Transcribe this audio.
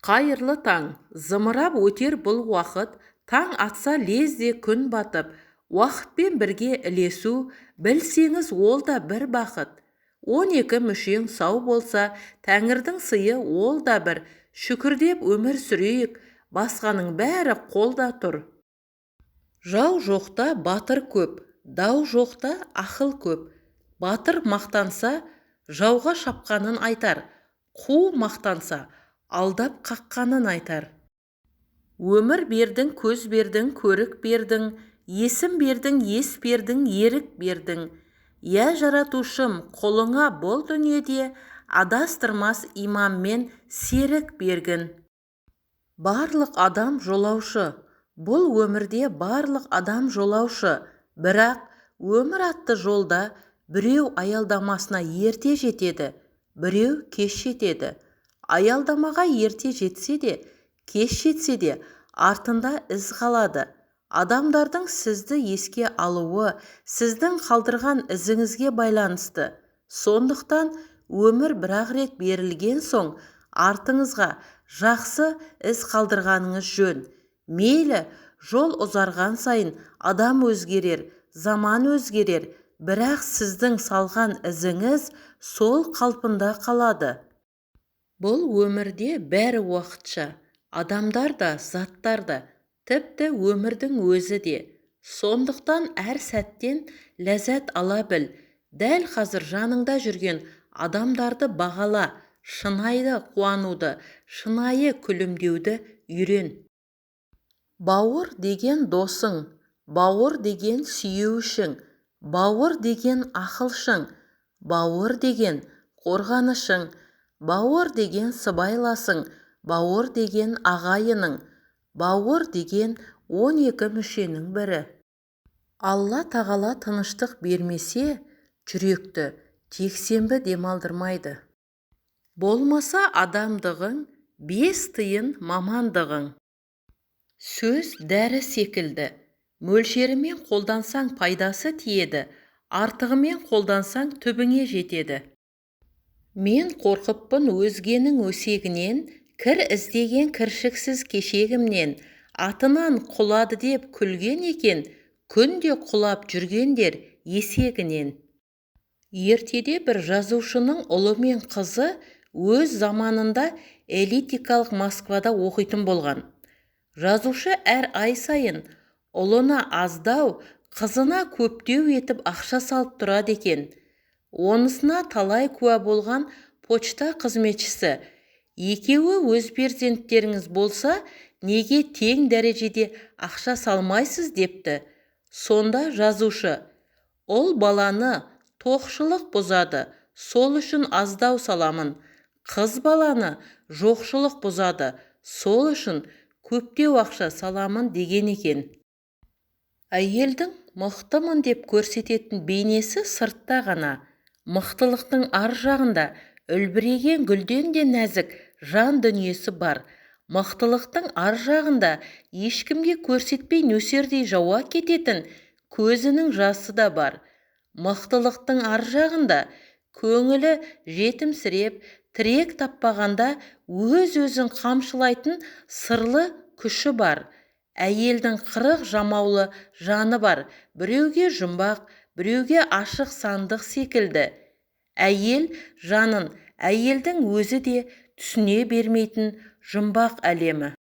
Қайырлы таң! Зымырап өтер бұл уақыт, таң атса лезде күн батып, уақытпен бірге ілесу, білсеңіз, ол да бір бақыт. 12 мүшең сау болса, тәңірдің сыйы ол да бір, шүкірдеп өмір сүрейік, басқаның бәрі қолда тұр. Жау жоқта батыр көп, дау жоқта ақыл көп. Батыр мақтанса, жауға шапқанын айтар, қу мақтанса, алдап қаққанын айтар. Өмір бердің, көз бердің, көрік бердің, есім бердің, ес бердің, ерік бердің. Иә, жаратушым, құлыңа бұл дүниеде адастырмас иманмен серік бергін. Барлық адам жолаушы. Бұл өмірде барлық адам жолаушы. Бірақ өмір атты жолда біреу аялдамасына ерте жетеді, біреу кеш жетеді. Аялдамаға ерте жетсе де, кеш жетсе де артында із қалады. Адамдардың сізді еске алуы сіздің қалдырған ізіңізге байланысты. Сондықтан өмір бір-ақ рет берілген соң артыңызға жақсы із қалдырғаныңыз жөн. Мейлі, жол ұзарған сайын адам өзгерер, заман өзгерер, бірақ сіздің салған ізіңіз сол қалпында қалады. Бұл өмірде бәрі уақытша, адамдар да, заттар да, тіпті өмірдің өзі де. Сондықтан әр сәттен ләззат ала біл, дәл қазір жаныңда жүрген адамдарды бағала, шынайы қуануды, шынайы күлімдеуді үйрен. Бауыр деген досың, бауыр деген сүйеушің, бауыр деген ақылшың, бауыр деген қорғанышың, бауыр деген сыбайласың, бауыр деген ағайының, бауыр деген 12 мүшенің бірі. Алла тағала тыныштық бермесе, жүректі жексенбі демалдырмайды. Болмаса адамдығың, 5 тиын мамандығың. Сөз дәрі секілді, мөлшерімен қолдансаң пайдасы тиеді, артығымен қолдансаң түбіңе жетеді. Мен қорқыппын өзгенің өсегінен, кір іздеген кіршіксіз кешегімнен, атынан құлады деп күлген екен, күнде құлап жүргендер есегінен. Ертеде бір жазушының ұлы мен қызы өз заманында элитикалық Москвада оқитын болған. Жазушы әр ай сайын ұлына аздау, қызына көптеу етіп ақша салып тұрады екен. Онысына талай куә болған почта қызметшісі, екеуі өз перзенттеріңіз болса, неге тең дәрежеде ақша салмайсыз депті. Сонда жазушы, ұл баланы тоқшылық бұзады, сол үшін аздау саламын. Қыз баланы жоқшылық бұзады, сол үшін көптеу ақша саламын деген екен. Әйелдің мықтымын деп көрсететін бейнесі сыртта ғана. Мықтылықтың ар жағында үлбіреген гүлден де нәзік жан дүниесі бар. Мықтылықтың ар жағында ешкімге көрсетпей нөсердей жауа кететін көзінің жасы да бар. Мықтылықтың ар жағында көңілі жетімсіреп, тірек таппағанда өз-өзін қамшылайтын сырлы күші бар. Әйелдің 40 жамаулы жаны бар, біреуге жұмбақ, біреуге ашық сандық секілді. Әйел жанын әйелдің өзі де түсіне бермейтін жұмбақ әлемі.